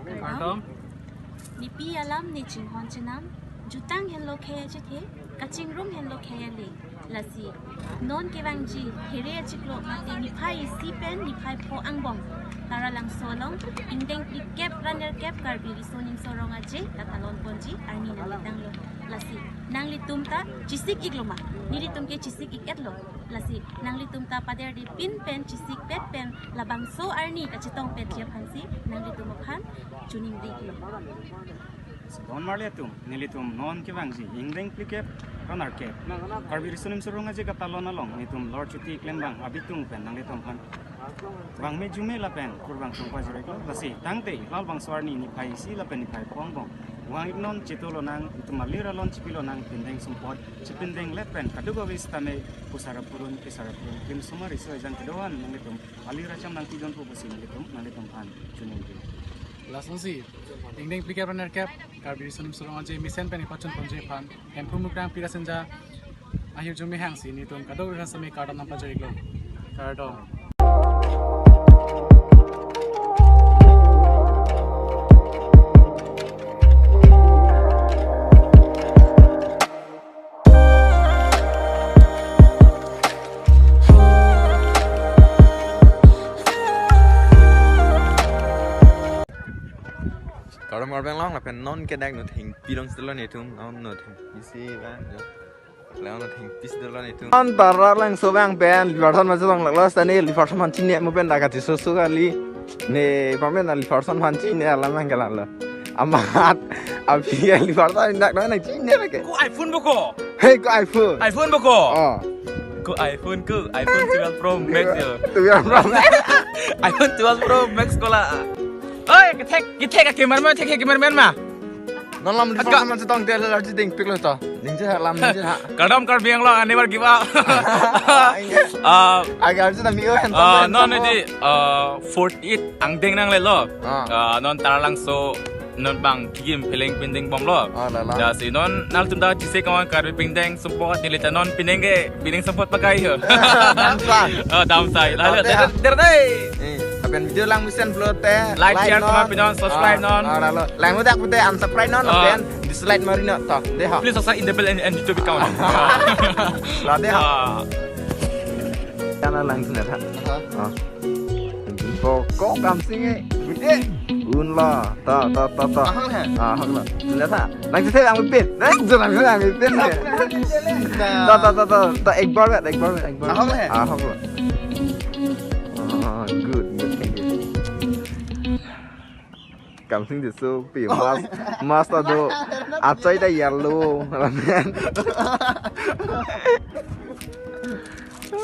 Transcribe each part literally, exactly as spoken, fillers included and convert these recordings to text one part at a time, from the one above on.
Kardom. Nepi alam ne chinghon chenam, jutang henlo khei achethe, kachingrum henlo khei ale. Lasi non kevangji here achiklo mate niphai isi pen niphai pho angbong Taralangso along ingdeng phlikep ra nerkep Karbi Riso Nimso Rong Aje katalon ponji arni nangtanglo. Lasi nanglitum ta chisik iklo ma? Nelitum ke chisik ik-etlo. Lasi nanglitum ta paderdepin pen chisikpet pen labangso arni kachetongpetji aphansi nanglitum aphan choningri iklo. Don marli atum, nelitum non kevangji ingdeng phlikep ra nerkep Karbi Riso Nimso Rong Aje katalon along nelitum lor chuti klembang abitung pen nanglitum aphan vangme jume lapen kurvangthu pajir iklo. Lasi tangte halabangso arni niphai isi lapen niphai pho angbong vang iknon, chetu lonang, itum alir alon chipi lonang, pindeng sumpot chipindenglet pen kadokave sitame pusara purun, kesara purun, klim sumar riso ejang kedo-an nanglitum alir acham nangpidunpo pusi nanglitum, nanglitum aphan choningri. Lasonsi ingdeng phlikep ra nerkep Karbi Riso Nimso Rong Aje mesen pen ipachun ponji aphan Hemphu Mukrang Pirasinja ahirjume hangsi nelitum kadokave aphan sitame kardom nangpajir iklo. Kardom. Kardom Karbi Anglong, lapen non ke dak Nothengpi along sitelo nelitum, non Nothengpi si vang jo. Leon Nothengpi sitelo nelitum. Non Taralangso vang pen Liverthon ma chetong laklo, sani Liverthon aphan chini mo pen dak kachiso so kali. Ne pamen na Liverthon aphan chini alam nangkelang lo. Amat, aphi Liverthon dak non nangchini lake. Ko iPhone bo ko? Hey, ko iPhone. iPhone bo ko? Oh. Ko iPhone ko, iPhone twelve Pro Max yo. Twelve Pro Max. iPhone twelve Pro Max ko la. Oi, kethek, kethek a cameraman, thek a cameraman ma. Non lam Liverthon aphan chetong te la arji ding piklo to. Ningje ha lam ningje ha. Kardom Karbi Anglong, I never give up. Ah, agak arji tami o hen. Ah, non di, ah, forty-eight angdeng nanglelo. Ah. Ah, non Taralangso non bang kigim peleng pindeng bomlo. Ah, lala. Lasi non nangtum ta chisik kawan Karbi pindeng sumpot neli ta non pindeng ke, pindeng sumpot pakai ho. Damsai. Ah, damsai. Lalu, Ate ha. Der, der dei. Eh, lapen video lang mesen pulote like, share, non, comment, pinon, subscribe, ah, non. Ah, lalo. Lang mudak pute unsubscribe non, ah, lapen dislike mari non to. Dei ha. Please subscribe in the bell and, and YouTube account. La dei ha. Ah. Kana lang sunat ha. Aha. Ah. Pokok kamsing eh. Budi. Un la. Ta, ta, ta, ta. Ahang he. Ah, ahang la. Sunat ha. Lang sese lang pin. Lang sunat lang pin. Nah. Ta, ta, ta, ta. Ta, ek bar wait, ek bar wait, ek bar. Ahang he. Ahang la. Ah, good, good, good. Kamsing diso pi mas, mas ta do. Achai ta yellow.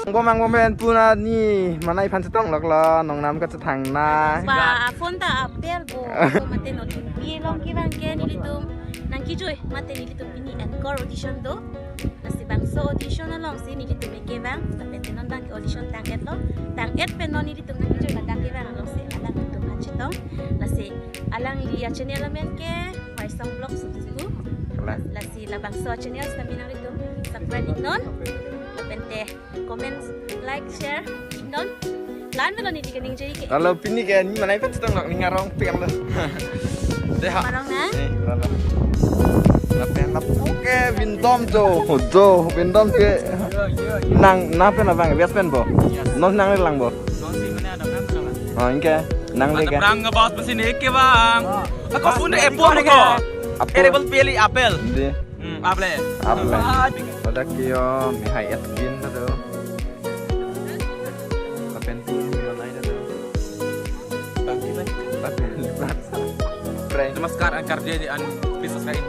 Angbong angbong pen puna ni manai aphan chetong laklo, nongnam kachethang na. Ba, a phone ta apel bo. Ko mate Nothengpi along kevang ke nelitum nangkejui mate nelitum pini encore audition do. Lasi bangso audition alongsi nelitum kevang, lapen non bang audition tang-etlo, tang-et pen non nelitum nangkejui ladak kevang alongsi alanglitum aphan chetong. Lasi alangli a channel amen ke Waisong Vlog Sututu. Kalang. Lasi labangso channel sitame nanglitum subscribe non. Lapen te comment, like, share non. Lan velo neli kaningje ke. Lalo pini ke ni manai aphan chetong lak ning arong pek lo. Dei ha. Arong na? Eh, lalo. Lapen lapu ke Vindom jo, jo, Vindom ke. Nang, nang pen abang, bias pen bo. Non nanglelang bo. Non si mana ada kan, kan? Oh, ingke. Nangli ke. Ada perang ngebahas mesin ini ke, Bang. Aku phone dei apple ko. Apple. Apple. Dei. Hmm, apple. Apple. Pada kio, mihai et bin tu. Lapen tu, mihai nai tu. Lapen, lapen. Prank. Namaskar, an kar dia di an bisa sekali.